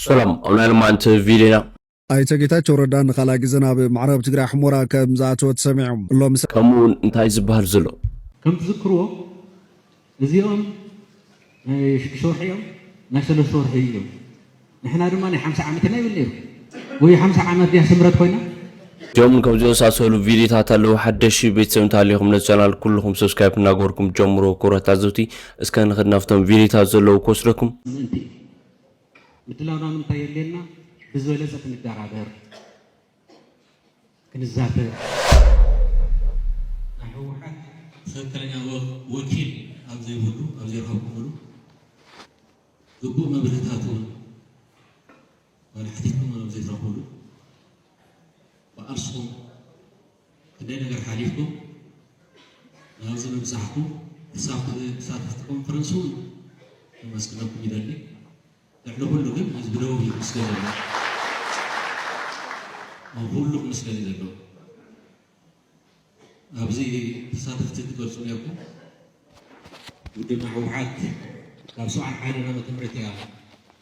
ሰላም፣ ኣብ ናይ ሎማዓንቲ ቪድዮና። ኣይተ ጌታቸው ረዳ ንኻልኣይ ግዜ ናብ ምዕራብ ትግራይ ሑመራ ከም ዝኣተወ ተሰሚዑ። ሎሚ ሰ- ከምኡ እውን እንታይ ዝበሃል ዘሎ? ከም ትዝክርዎ፣ እዚኦም ናይ ሽዱሽተ ወርሒ እዮም፣ ናይ ሰለስተ ወርሒ እዮም። ንሕና ድማ ናይ ሓምሳ ዓመትና ይብል ነይሩ። ወይ ሓምሳ ዓመት ድያ ስምረት ኮይና? እዚኦም ከም ዝመሳሰሉ ቪድዮታት ኣለዉ። ሓደሽ ቤተሰብ እንተሃሊኹም ነዚ ቻናል ኩልኹም ሰብስክራይብ እናገበርኩም ጀምሮ። ክቡራት ታዘብቲ፣ እስከ ንኽድ ናብቶም ቪድዮታት ዘለዉ ክወስደኩም። ምእንቲ ምድላውና ንምንታይ የድልየና? ብዝበለፀ ክንደራደር፣ ክንዛተር። ናይ ህወሓት ትኽክለኛ ወ- ወኪል ኣብ ዘይብሉ፣ ኣብ ዘይረኸብኩምሉ፣ ግቡእ መብርህታት እውን ዋላ ሓቲትኩም ኣብ ዘይትረኽብሉ፣ ብኣርስኹም ክንደይ ነገር ሓሊፍኩም ናብዚ ምብፃሕኩም፣ ክሳብ ተሳተፍቲ ኮንፈረንስ እውን ከመስግነኩም ይደሊ። ልዕሊ ኩሉ ግን ህዝቢ ደቡብ እዩ ክምስገን ዘለዎ። ኣብ ኩሉ ክምስገን እዩ ዘለዎ። ኣብዚ ተሳተፍቲ ትገልፁ ነርኩም። ውድብና ህወሓት ካብ ሰብዓን ሓደን ዓመተ ምህረት እያ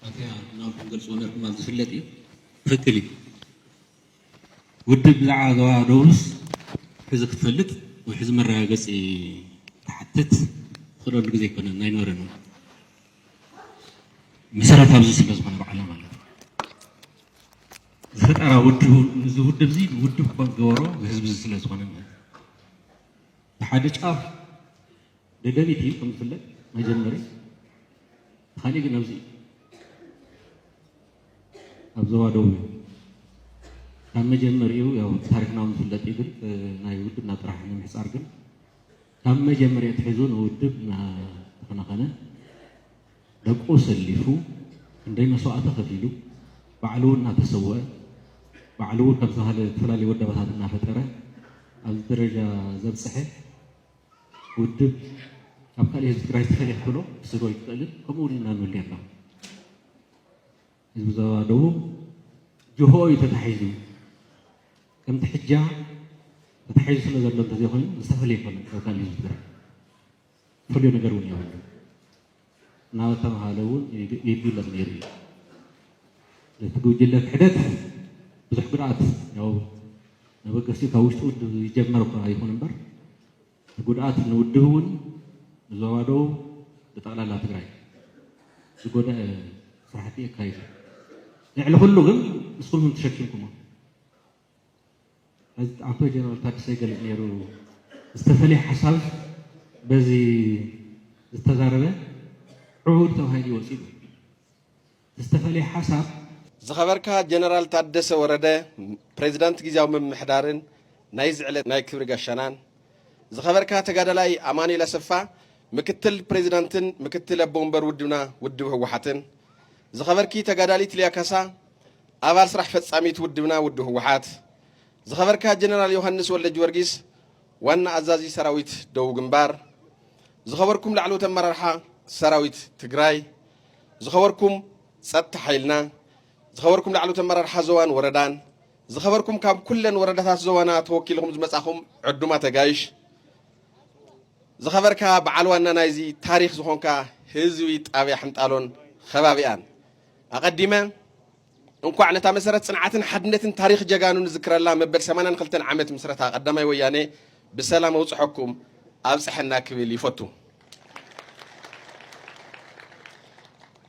ኣትያ እናበልኩም ትገልፅዎ ነርኩም፣ ኣብ ዝፍለጥ እዩ። ትኽክል እዩ። ውድብ ብዛዕባ ዞባ ደቡብስ ሕዚ ክትፈልጥ ወይ ሕዚ መረጋገፂ ክትሓትት ትኽእለሉ ግዜ ኣይኮነን፣ ኣይነበረን እውን። መሰረት ኣብዚ ስለ ዝኾነ ባዕልና ማለት እዩ። ዝፈጠራ ውድብ፣ እዚ ውድብ እዚ ውድብ ክገበሮ ህዝቢ እዚ ስለ ዝኾነ ማለት እዩ። ብሓደ ጫፍ ደደቢት እዩ ከም ዝፍለጥ መጀመሪ፣ እቲ ካሊእ ግን ኣብዚ እዩ። ኣብ ዞባ ደቡብ እዩ። ካብ መጀመሪኡ ያው ታሪኽና እውን ዝፍለጥ እዩ፣ ግን እ፣ ናይ ውድብና ጥራሕ ንምሕፃር ግን ካብ መጀመርያ ኣትሒዙ ንውድብ እናተኸናኸነ ደቁ ሰሊፉ ክንደይ መስዋእቲ ከፊሉ ባዕሉ እውን እናተሰወአ ባዕሉ እውን ከም ዝተባህለ ዝተፈላለዩ ወደባታት እናፈጠረ ኣብዚ ደረጃ ዘብፅሐ ውድብ ካብ ካልእ ህዝቢ ትግራይ ዝተፈለየ ክብሎ ክስዶ ኣይትኽእልን። ከምኡ እውን ኢና ንብል ነርና። ህዝቢ ዞባ ደቡብ ጅሆ እዩ ተታሒዙ። ከምቲ ሕጃ ተታሒዙ ስለ ዘሎ እንተዘይኮይኑ ዝተፈለየ ኣይኮነን ካብ ካልእ ህዝቢ ትግራይ። ዝፈልዮ ነገር እውን የብሉ። እናተባሃለ እውን ይግ- ይግለጽ ነይሩ እዩ። ነቲ ጉጅለ ክሕደት ብዙሕ ጉድኣት ያው መበገሲ ካብ ውሽጢ ውድብ ይጀመር እኳ ይኹን እምበር እቲ ጉድኣት ንውድብ እውን ንዞባ ደቡብ ብጠቕላላ ትግራይ ዝጎደአ ስራሕቲ የካይዱ። ልዕሊ ኩሉ ግን ንስኹም ኢኹም ተሸኪምኩሞ። ሕዚ ኣቶ ጀነራል ታደሰ ይገልጽ ነይሩ፣ ዝተፈለየ ሓሳብ በዚ ዝተዛረበ ዕዉር ተባሂሉ ይወፅእ። ዝተፈለየ ሓሳብ ዝኸበርካ ጀነራል ታደሰ ወረደ፣ ፕሬዝዳንት ግዝያዊ ምምሕዳርን ናይዚ ዕለት ናይ ክብሪ ጋሻናን፣ ዝኸበርካ ተጋዳላይ ኣማኑኤል ኣሰፋ፣ ምክትል ፕሬዝዳንትን ምክትል ኣቦ ወንበር ውድብና ውድብ ህወሓትን፣ ዝኸበርኪ ተጋዳሊት ሊያ ካሳ፣ ኣባል ስራሕ ፈጻሚት ውድብና ውድብ ህወሓት፣ ዝኸበርካ ጀነራል ዮሃንስ ወልደ ጊዮርጊስ፣ ዋና ኣዛዚ ሰራዊት ደቡብ ግንባር፣ ዝኸበርኩም ላዕለዎት ኣመራርሓ ሰራዊት ትግራይ፣ ዝኸበርኩም ጸጥታ ሓይልና፣ ዝኸበርኩም ላዕለዎት ኣመራርሓ ዞባን ወረዳን፣ ዝኸበርኩም ካብ ኩለን ወረዳታት ዞባና ተወኪልኹም ዝመጻኹም ዕዱማት ኣጋይሽ፣ ዝኸበርካ በዓል ዋና ናይዚ ታሪኽ ዝኾንካ ህዝቢ ጣብያ ሕንጣሎን ኸባቢኣን፣ ኣቐዲመ እንኳዕ ነታ መሰረት ጽንዓትን ሓድነትን ታሪኽ ጀጋኑ ንዝክረላ መበል ሰማንያን ክልተን ዓመት ምስረታ ቀዳማይ ወያነ ብሰላም ኣውጽሐኩም ኣብጽሐና ክብል ይፈቱ።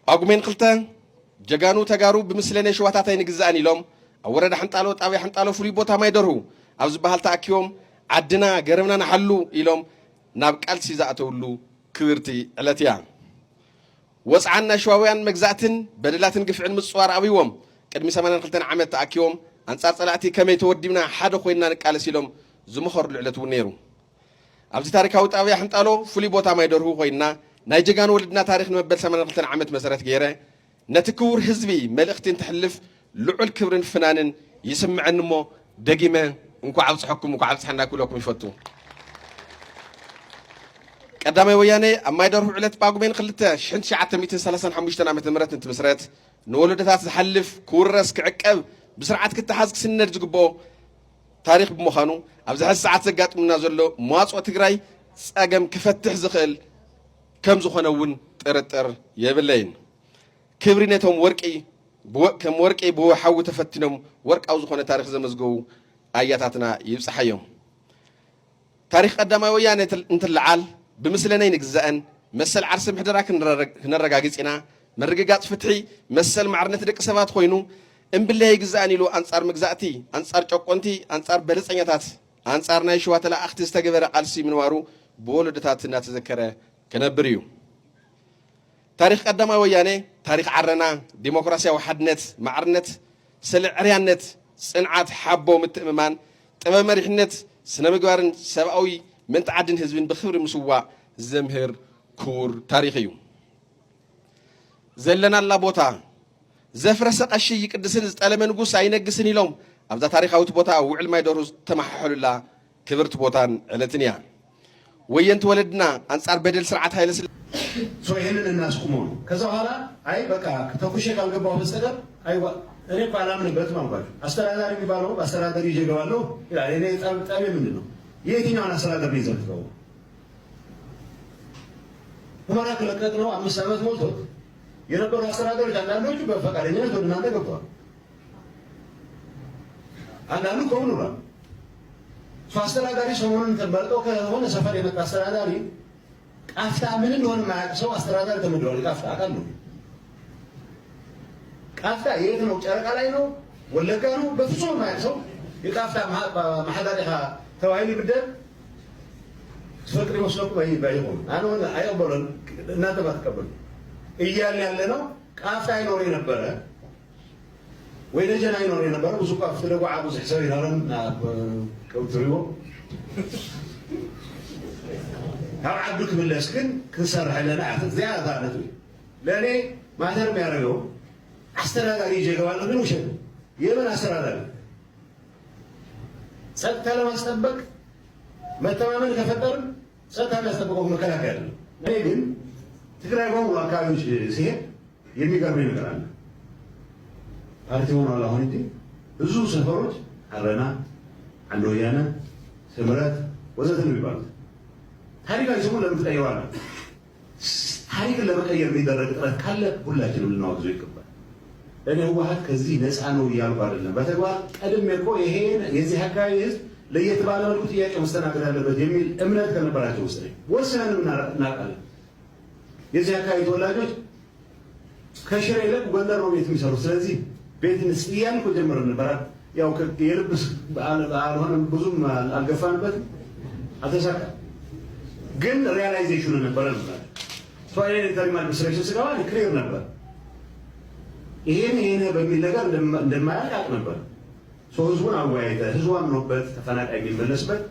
ጳጉሜን ክልተ፣ ጀጋኑ ተጋሩ ብምስለኔ ሽዋታት ኣይንግዛእን ኢሎም ኣብ ወረዳ ሕንጣሎ ጣብያ ሕንጣሎ ፍሉይ ቦታ ማይ ደርሁ ኣብ ዝበሃል ተኣኪቦም ዓድና ገረብና ንሓሉ ኢሎም ናብ ቃልሲ ዝኣተውሉ ክብርቲ ዕለት እያ። ወጽዓን ናይ ሽዋውያን መግዛእትን በደላትን ግፍዕን ምጽዋር ኣብይዎም ቅድሚ ሰማንያን ክልተን ዓመት ተኣኪቦም ኣንጻር ጸላእቲ ከመይ ተወዲብና ሓደ ኮይንና ንቃለስ ኢሎም ዝመኸርሉ ዕለት እውን ነይሩ። ኣብዚ ታሪካዊ ጣብያ ሕንጣሎ ፍሉይ ቦታ ማይ ደርሁ ኮይንና ናይ ጀጋኑ ወለድና ታሪኽ ንመበል ሰማንያን ክልተን ዓመት መሰረት ገይረ ነቲ ክቡር ህዝቢ መልእኽቲ እንተሕልፍ ልዑል ክብርን ፍናንን ይስምዐኒ እሞ ደጊመ እንኳዕ ኣብፅሐኩም እንኳዕ ኣብፅሐና ክብለኩም ይፈቱ። ቀዳማይ ወያነ ኣብ ማይ ደርሁ ዕለት ጳጉሜን ክልተ ሽሕን ትሽዓተ ሚእትን ሰላሳን ሓሙሽተን ዓመተ ምህረት እንትምስረት ንወለዶታት ዝሓልፍ ክውረስ ክዕቀብ ብስርዓት ክተሓዝ ክስነድ ዝግብኦ ታሪኽ ብምዃኑ ኣብዚ ሕዚ ሰዓት ዘጋጥሙና ዘሎ መዋፅኦ ትግራይ ፀገም ክፈትሕ ዝኽእል ከም ዝኾነ እውን ጥርጥር የብለይን። ክብሪ ነቶም ወርቂ ከም ወርቂ ብውሃዊ ተፈቲኖም ወርቃዊ ዝኾነ ታሪኽ ዘመዝገቡ ኣያታትና ይብፅሓዮም። ታሪኽ ቀዳማይ ወያነ እንትለዓል ብምስለነይ ንግዛእን መሰል ዓርሰ ምሕደራ ክነረጋግፅ ኢና። ምርግጋፅ ፍትሒ መሰል ማዕርነት ደቂ ሰባት ኮይኑ እምብለይ ኣይግዛእን ኢሉ ኣንፃር መግዛእቲ፣ ኣንፃር ጨቆንቲ፣ ኣንፃር በለፀኛታት፣ ኣንፃር ናይ ሽዋ ተለኣኽቲ ዝተገበረ ቃልሲ ምንባሩ ብወለዶታት እናተዘከረ ክነብር እዩ። ታሪኽ ቀዳማይ ወያነ ታሪኽ ዓረና፣ ዲሞክራሲያዊ ሓድነት፣ ማዕርነት፣ ሰልዕርያነት፣ ፅንዓት፣ ሓቦ፣ ምትእምማን፣ ጥበብ መሪሕነት፣ ስነ ምግባርን ሰብኣዊ ምእንቲ ዓድን ህዝብን ብኽብሪ ምስዋእ ዘምህር ክቡር ታሪኽ እዩ። ዘለናላ ቦታ ዘፍረሰ ቀሺ ይቅድስን ዝጠለመ ንጉስ ኣይነግስን ኢሎም ኣብዛ ታሪኻዊት ቦታ ውዕል ማይ ደሩ ዝተመሓሐሉላ ክብርቲ ቦታን ዕለትን እያ። ወየንቲ ወለድና ኣንጻር በደል ስርዓት ሃይለ ስላ so ይህንን እናስቁመው ነው። ከዛ በኋላ አይ በቃ ተኩሼ ካልገባሁ በስተቀር አይዋ እኔ እኮ አላምንበትም አልኳቸው። አስተዳዳሪ የሚባለው አስተዳደር ይዤ እገባለሁ ይላል። እኔ ጠብ ጠቤ ምንድን ነው? የየትኛውን አስተዳደር ነው ይዘህ የምትገባው? ሁመራ ከለቀቅነው አምስት ዓመት ሞልቶት የነበሩ አስተዳደሮች አንዳንዶቹ በፈቃደኝነት ወደ እናንተ ገብተዋል። አንዳንዱ ከሆኑ ነው እሱ አስተዳዳሪ ሰሞኑን ተመርጠው ከሆነ ሰፈር የመጣ አስተዳዳሪ ቃፍታ ምን እንደሆነ የማያውቅ ሰው አስተዳዳሪ ተመድቧል። የቃፍታ አካል ነው። ቃፍታ የት ነው? ጨረቃ ላይ ነው? ወለጋ ነው? በፍጹም የማያውቅ ሰው የቃፍታ ማሐዳሪኻ ተባሂሉ ይብደል ትፈቅድ ይመስለኩም? አይሆን አሁን አይቀበሉን እናንተ ባትቀበሉ እያልን ያለ ነው። ቃፍታ አይኖር የነበረ ወይ ደጀን ኣይኖር የነበረ ብዙ እኳ ኣብቲ ደጉዓ ብዙሕ ሰብ ይነበረን ናብ ከብትሪዎ ካብ ዓዱ ክምለስ ግን ክንሰርሕ ኣለና። ዝያዳ ነጥቢ ለእኔ ማተር የሚያደርገው አስተዳዳሪ ይዤ እገባለሁ ግን ውሸት የምን አስተዳዳሪ ጸጥታ ለማስጠበቅ መተማመን ከፈጠርን ጸጥታ የሚያስጠብቀው መከላከያ ነው። እኔ ግን ትግራይ በሙሉ አካባቢዎች ሲሄድ የሚገርመኝ ነገር አለ። ፓርቲ ሆኗል አሁን እንጂ ብዙ ሰፈሮች አረና፣ አንድ ወያነ፣ ስምረት ወዘተ ነው የሚባሉት። ታሪካዊ ስሙን ለምን ትቀይረዋለህ? ታሪክን ለመቀየር የሚደረግ ጥረት ካለ ሁላችንም ልናወግዘው ይገባል። እኔ ህወሓት ከዚህ ነፃ ነው እያልኩ አይደለም። በተግባር ቀድሜ እኮ ይሄ የዚህ አካባቢ ህዝብ ለየት ባለ መልኩ ጥያቄ መስተናገድ አለበት የሚል እምነት ከነበራቸው ውስጥ ነኝ። ወስነንም እናውቃለን። የዚህ አካባቢ ተወላጆች ከሽሬ ይልቅ ጎንደር ነው ቤት የሚሰሩት። ስለዚህ ቤት እንስጥ እያልን እኮ ጀምረን ነበር። ያው የልብ አልሆነም፣ ብዙም አልገፋንበትም፣ አልተሳካም። ግን realization ነበረ ነበር። So እኔ interim administration ስገባ clear ነበር። ይሄን ይሄን በሚል ነገር እንደማያውቅ አውቅ ነበር። So ህዝቡን አወያይተህ ህዝቡ አምኖበት ተፈናቃይ የሚመለስበት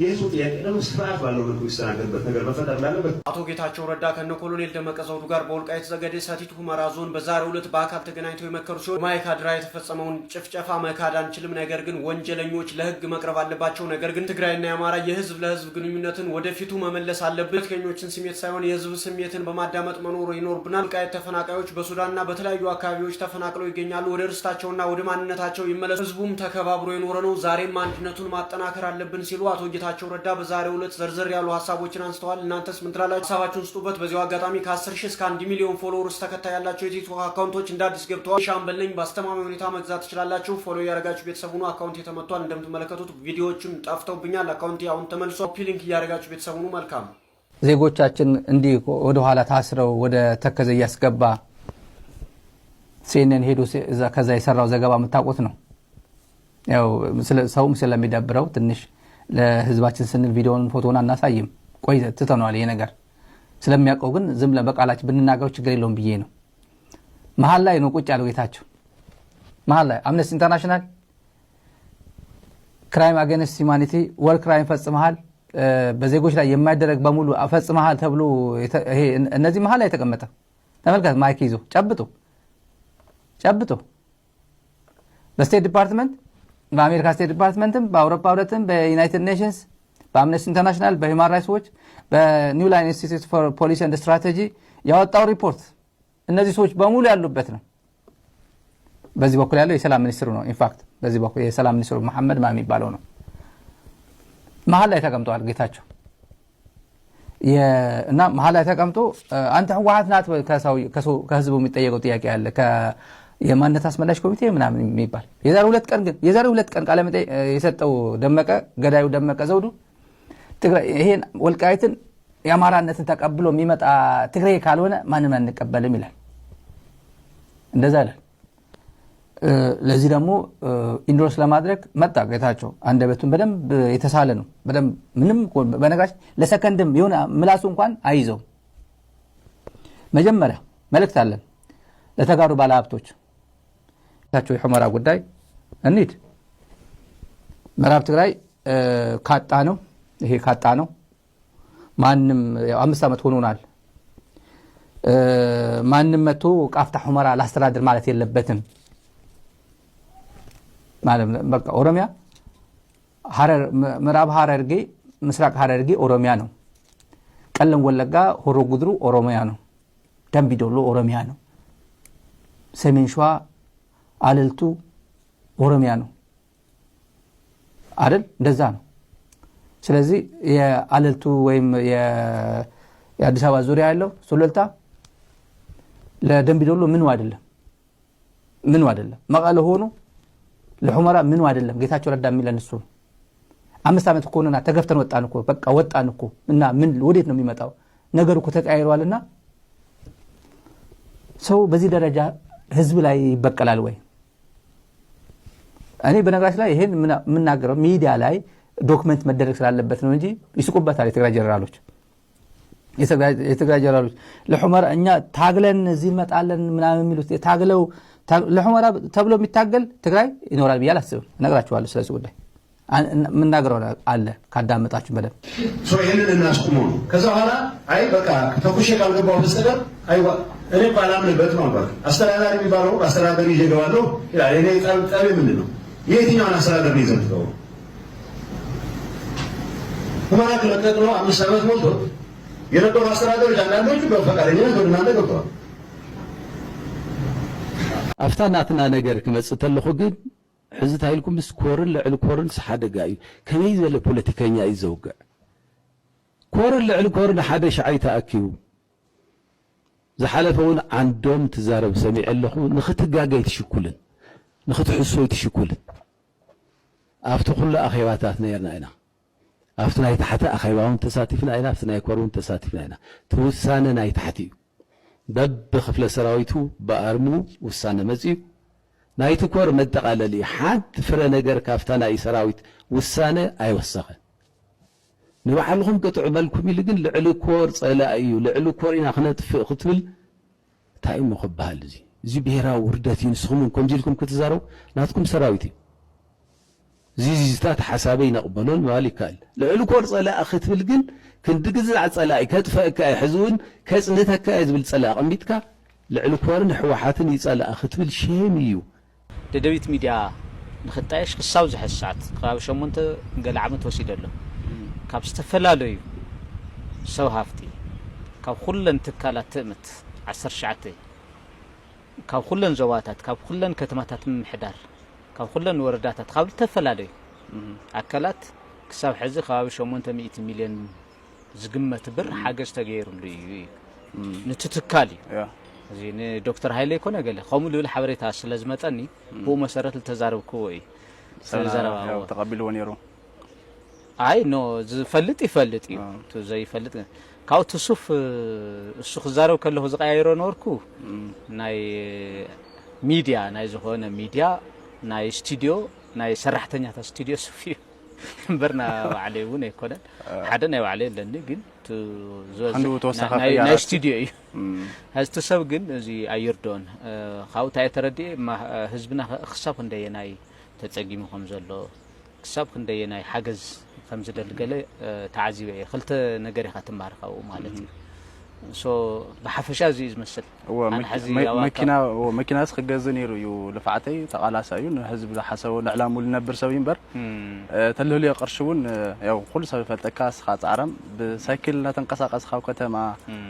የህዝቡ ጥያቄ ደግሞ ስርዓት ባለው መልኩ የሚስተናገድበት ነገር መፈጠር እንዳለበት። አቶ ጌታቸው ረዳ ከነ ኮሎኔል ደመቀ ዘውዱ ጋር በወልቃይት ጸገዴ ሰቲት ሁመራ ዞን በዛሬው ዕለት በአካል ተገናኝተው የመከሩ ሲሆን ማይካድራ የተፈጸመውን ጭፍጨፋ መካድ አንችልም፣ ነገር ግን ወንጀለኞች ለህግ መቅረብ አለባቸው፣ ነገር ግን ትግራይና የአማራ የህዝብ ለህዝብ ግንኙነትን ወደፊቱ መመለስ አለብን። ፖለቲከኞችን ስሜት ሳይሆን የህዝብ ስሜትን በማዳመጥ መኖር ይኖርብናል። ወልቃይት ተፈናቃዮች በሱዳንና በተለያዩ አካባቢዎች ተፈናቅለው ይገኛሉ። ወደ ርስታቸውና ወደ ማንነታቸው ይመለሱ። ህዝቡም ተከባብሮ የኖረ ነው። ዛሬም አንድነቱን ማጠናከር አለብን ሲሉ አቶ ጌታቸው ረዳ በዛሬው ዕለት ዘርዘር ያሉ ሀሳቦችን አንስተዋል። እናንተስ ምን ትላላችሁ? ሀሳባችሁን ስጡበት። በዚሁ አጋጣሚ ከአስር ሺህ እስከ አንድ ሚሊዮን followers ተከታይ ያላቸው የቲክቶክ አካውንቶች እንደ አዲስ ገብተዋል። ሻምበል ነኝ በአስተማማኝ ሁኔታ መግዛት ትችላላችሁ። Follow ያደረጋችሁ ቤተሰብ ሁኑ። አካውንቴ ተመቷል። እንደምትመለከቱት ቪዲዮዎችም ጠፍተውብኛል። አካውንቴ አሁን ተመልሶ copy link እያደረጋችሁ ቤተሰብ ሁኑ። መልካም ዜጎቻችን እንዲህ ወደ ኋላ ታስረው ወደ ተከዘ እያስገባ CNN ሄዶ ከዛ የሰራው ዘገባ የምታውቁት ነው። ያው ሰውም ስለሚደብረው ትንሽ ለህዝባችን ስንል ቪዲዮውን ፎቶውን አናሳይም። ቆይ ትተነዋል። ይሄ ነገር ስለሚያውቀው ግን ዝም ብለን በቃላችን ብንናገረው ችግር የለውም ብዬ ነው። መሀል ላይ ነው ቁጭ ያለው ጌታቸው። መሀል ላይ Amnesty International crime against humanity፣ war crime ፈጽመሃል፣ በዜጎች ላይ የማይደረግ በሙሉ ፈጽመሃል ተብሎ እነዚህ መሀል ላይ የተቀመጠ ተመልከት። ማይክ ይዞ ጨብጦ ጨብጦ በ State Department፣ በአሜሪካ State Department ም በአውሮፓ ህብረትም በ United Nations፣ በ Amnesty International፣ በ Human Rights Watch፣ በ New Line Institute for Policy and Strategy ያወጣው ሪፖርት እነዚህ ሰዎች በሙሉ ያሉበት ነው። በዚህ በኩል ያለው የሰላም ሚኒስትሩ ነው። In fact በዚህ በኩል የሰላም ሚኒስትሩ መሐመድ ማ የሚባለው ነው። መሀል ላይ ተቀምጠዋል ጌታቸው እና መሀል ላይ ተቀምጦ አንተ ህወሓት ናት ወይ ከህዝቡ የሚጠየቀው ጥያቄ አለ። የማንነት አስመላሽ ኮሚቴ ምናምን የሚባል። የዛሬ ሁለት ቀን ግን የዛሬ ሁለት ቀን ቃለ መጠይቅ የሰጠው ደመቀ፣ ገዳዩ ደመቀ ዘውዱ፣ ትግራይ ይሄን ወልቃይትን የአማራነትን ተቀብሎ የሚመጣ ትግሬ ካልሆነ ማንም አንቀበልም ይላል። እንደዛ ይላል። ለዚህ ደግሞ ኢንዶርስ ለማድረግ መጣ ጌታቸው። አንደበቱን በደንብ የተሳለ ነው። በደንብ ምንም በነጋሽ ለሰከንድም የሆነ ምላሱ እንኳን አይዘው። መጀመሪያ መልእክት አለን ለተጋሩ ባለሀብቶች። ጌታቸው የሑመራ ጉዳይ እንሂድ። ምዕራብ ትግራይ ካጣ ነው፣ ይሄ ካጣ ነው። ማንም አምስት ዓመት ሆኖናል። ማንም መጥቶ ቃፍታ ሑመራ ላስተዳድር ማለት የለበትም። ማለት በቃ ኦሮሚያ ምዕራብ ሐረርጌ፣ ምስራቅ ሐረርጌ ኦሮሚያ ነው። ቀለም ወለጋ፣ ሆሮ ጉድሩ ኦሮሚያ ነው። ደምቢዶሎ ኦሮሚያ ነው። ሰሜን ሸዋ አለልቱ ኦሮሚያ ነው አይደል? እንደዛ ነው። ስለዚህ የአለልቱ ወይም የአዲስ አበባ ዙሪያ ያለው ሱሉልታ ለደምቢዶሎ ምኑ አይደለም፣ ምኑ አይደለም። መቀለ ሆኖ ለሑመራ ምኑ አይደለም። ጌታቸው ረዳ የሚለን እሱ ነው። አምስት ዓመት እኮ ሆነና ተገፍተን ወጣን እኮ፣ በቃ ወጣን እኮ። እና ምን ወዴት ነው የሚመጣው? ነገሩ እኮ ተቀያይሯልና ሰው በዚህ ደረጃ ህዝብ ላይ ይበቀላል ወይ? እኔ በነገራችን ላይ ይሄን የምናገረው ሚዲያ ላይ ዶክመንት መደረግ ስላለበት ነው እንጂ ይስቁበታል የትግራይ ጀነራሎች። የትግራይ ጀነራሎች ለሑመራ እኛ ታግለን እዚህ እንመጣለን ምናምን የሚሉት የታግለው ለሑመራ ተብሎ የሚታገል ትግራይ ይኖራል ብዬ አላስብም። እነግራችኋለሁ ስለዚህ ጉዳይ። የምናገረው አለ ካዳመጣችሁ በደንብ። ይህንን እናስቁመው ነው። ከዛ በኋላ አይ በቃ ተኩሼ ካልገባሁ በስተቀር አይዋ እኔ እኮ አላምንበትም አልኳቸው። አስተዳዳሪ የሚባለው አስተዳደር ይዤ እገባለሁ ይላል። እኔ ጠቤ ምንድን ነው? የየትኛውን አስተዳደር ነው ይዘህ የምትገባው? ሑመራ ከለቀቅነው አምስት ዓመት ሞልቶት የነበሩ አስተዳደሮች አንዳንዶቹ በፈቃደኝነት ወደ እናንተ ገብተዋል። ኣብታ ናትና ነገር ክመጽእ ተለኹ ግን ሕዚ እንታይ ኢልኩም ምስ ኮርን ልዕሊ ኮርን ሓደጋ እዩ። ከመይ ዝበለ ፖለቲከኛ እዩ ዘውግዕ? ኮርን ልዕሊ ኮርን ሓደ ሻዓይ ተኣኪቡ ዝሓለፈ እውን ዓንዶም ትዛረብ ሰሚዐ ኣለኹ። ንኽትጋገይ ትሽኩልን ንኽትሕሶይ ትሽኩልን ኣብቲ ኩሉ ኣኼባታት ነርና ኢና። ኣብቲ ናይ ታሕቲ ኣኼባ እውን ተሳቲፍና ኢና፣ ኣብቲ ናይ ኮር እውን ተሳቲፍና ኢና። እቲ ውሳነ ናይ ታሕቲ እዩ። በብክፍለ ሰራዊቱ ብኣርምኡ ውሳነ መፅኡ። ናይቲ ኮር መጠቓለሊ እዩ። ሓንቲ ፍረ ነገር ካብታ ናይ ሰራዊት ውሳነ ኣይወሰኸን። ንባዕልኹም ቅጥዑ በልኩም ኢሉ ግን ልዕሊ ኮር ፀላኢ እዩ፣ ልዕሊ ኮር ኢና ክነጥፍእ ክትብል እንታይ እሞ ክበሃል እዚ? እዚ ብሄራዊ ውርደት እዩ። ንስኹም እውን ከምዚ ኢልኩም ክትዛረቡ ናትኩም ሰራዊት እዩ። እዚ ዝታት ሓሳበይ ይነቕበሎን ምባል ይከኣል። ልዕሊ ኮር ጸላኢ ክትብል ግን ክንዲ ግዛዕ ጸላኢ ከጥፈእካ እየ ሕዚ እውን ከጽንተካ እየ ዝብል ጸላኢ ኣቐሚጥካ ልዕሊ ኮርን ህወሓትን ይጸላእ ክትብል ሼም እዩ። ደደቢት ሚድያ ንኽጣየሽ ክሳብ ዝሐዚ ሰዓት ከባቢ ሸሞንተ ገለ ዓመት ወሲደ ኣሎ። ካብ ዝተፈላለዩ ሰብ ሃፍቲ ካብ ኩለን ትካላት ትእምት ዓሰርተ ትሽዓተ ካብ ኩለን ዞባታት ካብ ኩለን ከተማታት ምምሕዳር ካብ ኩለን ወረዳታት ካብ ዝተፈላለዩ ኣካላት ክሳብ ሕዚ ከባቢ ሸሞንተ ሚእቲ ሚልዮን ዝግመት ብር ሓገዝ ተገይሩሉ እዩ እዩ። ንቲ ትካል እዩ። እዚ ንዶክተር ሃይለ ይኮነ ገለ ከምኡ ልብል ሓበሬታ ስለ ዝመፀኒ ብኡ መሰረት ዝተዛረብክዎ እዩ። ዘረባ ተቐቢልዎ ነይሩ። ኣይ ኖ ዝፈልጥ ይፈልጥ እዩ። እቲ ዘይፈልጥ ካብኡ እቲ ሱፍ እሱ ክዛረብ ከለኹ ዝቀያይሮ ነበርኩ ናይ ሚድያ ናይ ዝኾነ ሚድያ ናይ ስቱዲዮ ናይ ሰራሕተኛታት ስቱዲዮ ሱፍ እዩ እምበር ናይ ባዕለይ እውን ኣይኮነን። ሓደ ናይ ባዕለይ ኣለኒ ግን ናይ ስቱዲዮ እዩ። ሕዚ እቲ ሰብ ግን እዚ ኣይርድኦን። ካብኡ እንታይ ተረዲኤ ህዝብና ክሳብ ክንደየናይ ተፀጊሙ ከም ዘሎ ክሳብ ክንደየናይ ሓገዝ ከም ዝደሊ ገለ ተዓዚበ እየ። ክልተ ነገር ኢኻ ትማር ካብኡ ማለት እዩ። ሶ ብሓፈሻ እዚ እዩ ዝመስል። እወ፣ ኣነ መኪ- ሐዚ መ- ኣዋጣ- መኪና እወ፣ መኪናስ ክገዝ ነይሩ እዩ ልፍዓተይ። ተቓላሳይ እዩ፣ ንህዝቢ ዝሓሰቦ ንዕላምኡ ዝነብር ሰብ እዩ እምበር እም፣ እ፣ ተልህልዮ ቅርሺ እውን እ፣ ያው ኩሉ ሰብ ይፈልጠካ። እስኻ ፃዕራም ብሳይክል እናተንቀሳቐስ ካብ ከተማ እም፣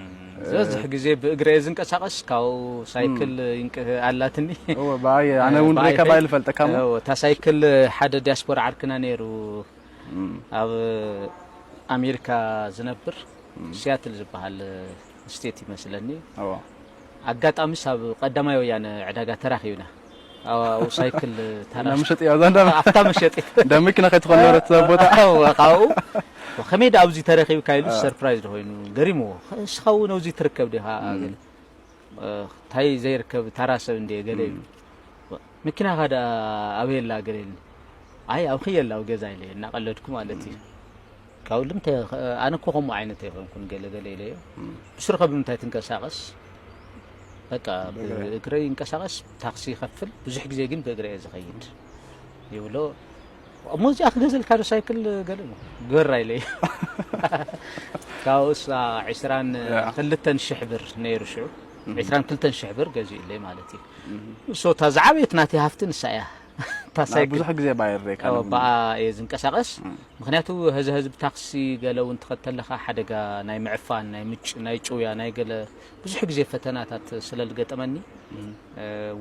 ዝበዝሕ ግዜ ብእግረ እየ ዝንቀሳቐስ። ካብኡ ሳይክል ይንቅ- ኣላትኒ። እወ፣ ብኣየ ኣነ እውን ብኣይ ርኤካ ኸይ- ባይል ፈልጠካ እሞ እወ፣ እታ ሳይክል ሓደ ዲያስፖራ ዓርክና ነይሩ ኣብ ኣሜሪካ ዝነብር ሲያትል ዝበሃል ስቴት ይመስለኒ። እዎ። ኣጋጣሚስ ኣብ ቀዳማይ ወያነ ዕዳጋ ተራኺብና። ኣብኡ ሳይክል ተራ እና መሸጢ እያ እዛ እንዳ ኣብታ መሸጢት እንዳ መኪና ከይትኾን ነበረት እዛ ቦታ። ካብኡ ከመይ ዳ ኣብዚ ተረኺብካ ኢሉ ሰርፕራይዝ ኮይኑ ገሪምዎ። እስኻ እውን ኣብዚ ትርከብ ዲኻ? እንታይ ዘይርከብ ታራ ሰብ እንደ ገለ ኢሉ። መኪናኻ ዳ ኣበየላ ገለ ኢሉ። ኣይ ኣብ ኽየላ ኣብ ገዛ ኢለ እናቐለድኩ ማለት እዩ። ካብ ልምተ ኣነ እኮ ከምኡ ዓይነት ኣይኮንኩን ገለ ገለ ኢለዮ። ብስሩኸ ብምንታይ ትንቀሳቐስ? በቃ ብእግረይ ይንቀሳቐስ፣ ታክሲ ይኸፍል። ብዙሕ ግዜ ግን ብእግረ እየ ዝኸይድ ይብሎ። እሞ እዚኣ ክገዘልካ ዶ ሳይክል ገለ ግበራ ኢለዮ። ካብኡስ ዕስራን ክልተን ሽሕ ብር ነይሩ ሽዑ። ዕስራን ክልተን ሽሕ ብር ገዚኡለይ ማለት እዩ። እሶ እታ ዝዓበየት ናተይ ሃፍቲ ንሳ እያ። እታ ናይ ሳይክል ብዙሕ ግዜ ባየር ዘይካ ብኣ እየ ዝንቀሳቐስ። ምክንያቱ ህዚ ህዝቢ ታክሲ ገለ እውን ትኸተለኻ ሓደጋ ናይ ምዕፋን ናይ ምጭ ናይ ጭውያ ናይ ገለ ብዙሕ ግዜ ፈተናታት ስለ ዝገጠመኒ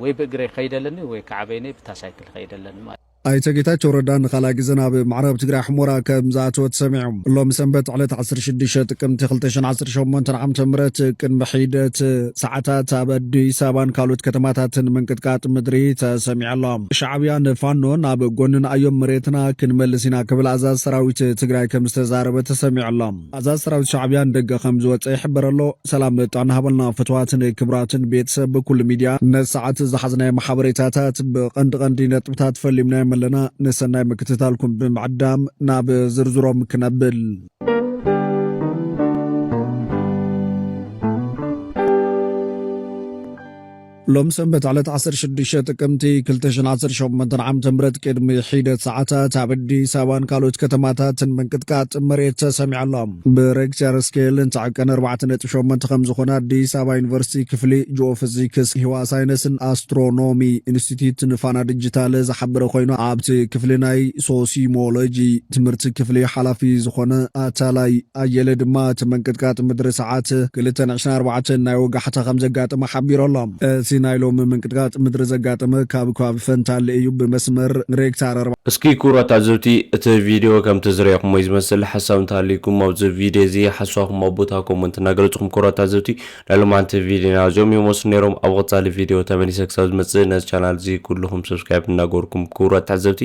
ወይ ብእግረ ይኸይደለኒ ወይ ከዓ በይነይ ብታ ሳይክል ይኸይደለኒ ማለት እዩ። ኣይተ ጌታቸው ረዳ ንኻልኣይ ግዘ ናብ ምዕራብ ትግራይ ሕሞራ ከም ዝኣተወ ተሰሚዑ። ሎሚ ሰንበት ዕለት ዓሰርተ ሽዱሽተ ጥቅምቲ ክልተ ሽሕን ዓሰርተ ሸሞንተን ዓመተ ምህረት ቅድሚ ሒደት ሰዓታት ኣብ ኣዲስ ኣበባን ካልኦት ከተማታትን ምንቅጥቃጥ ምድሪ ተሰሚዑ ኣሎ። ሻዕብያ ንፋኖ ናብ ጎኒ ንኣዮም መሬትና ክንመልስ ኢና ክብል ኣዛዚ ሰራዊት ትግራይ ከም ዝተዛረበ ተሰሚዑ ኣሎ። ኣዛዚ ሰራዊት ሻዕብያ ንደገ ከም ዝወፀ ይሕበር ኣሎ። ሰላም ጥዕና ሃበልና ፍትዋትን ክቡራትን ቤተሰብ ኩሉ ሚድያ። ነዚ ሰዓት ዝሓዝናዮም ሓበሬታታት ብቐንዲ ቀንዲ ነጥብታት ፈሊምናዮም ኣለና። ንሰናይ ምክትታልኩም ብምዕዳም ናብ ዝርዝሮም ክነብል። ሎም ሰንበት ዕለት ዓሰርተ ሽዱሽተ ጥቅምቲ ክልተ ሽሕን ዓሰርተ ሸሞንተን ዓመተ ምህረት ቅድሚ ሒደት ሰዓታት ኣብ ኣዲስ ኣበባን ካልኦት ከተማታትን ምንቅጥቃጥ መሬት ተሰሚዑ ኣሎ። ብሬክተር ስኬል እንትዕቀን ኣርባዕተ ነጥቢ ሸሞንተ ከም ዝኾነ ኣዲስ ኣበባ ዩኒቨርሲቲ ክፍሊ ጂኦፊዚክስ፣ ህዋ ሳይንስን ኣስትሮኖሚ ኢንስቲትዩት ንፋና ዲጂታል ዝሓበረ ኮይኑ፣ ኣብቲ ክፍሊ ናይ ሶሲሞሎጂ ትምህርቲ ክፍሊ ሓላፊ ዝኾነ ኣታላይ ኣየለ ድማ እቲ ምንቅጥቃጥ ምድሪ ሰዓት ክልተን ዕስራን ኣርባዕተን ናይ ወጋሕታ ከም ዘጋጠመ ሓቢሩ ኣሎ። እቲ ናይ ሎሚ ምንቅጥቃጥ ምድሪ ዘጋጠመ ካብ ከባቢ ፈንታሌ እዩ። ብመስመር ሬክታር ኣርባ እስኪ ክቡራት ተዓዘብቲ፣ እቲ ቪድዮ ከምቲ ዝረኣኹሞ እዩ ዝመስል። ሓሳብ እንተሃልዩኩም ኣብዚ ቪድዮ እዚ ሓሳብኩም ኣብ ቦታ ኮመንት እናገለጽኩም ክቡራት ተዓዘብቲ፣ ናይ ሎማዓንቲ ቪድዮና እዚኦም ይመስሉ ነይሮም። ኣብ ቐጻሊ ቪድዮ ተመሊሰ ክሳብ ዝመጽእ ነዚ ቻናል እዚ ኩልኹም ሰብስክራይብ እናገበርኩም ክቡራት ተዓዘብቲ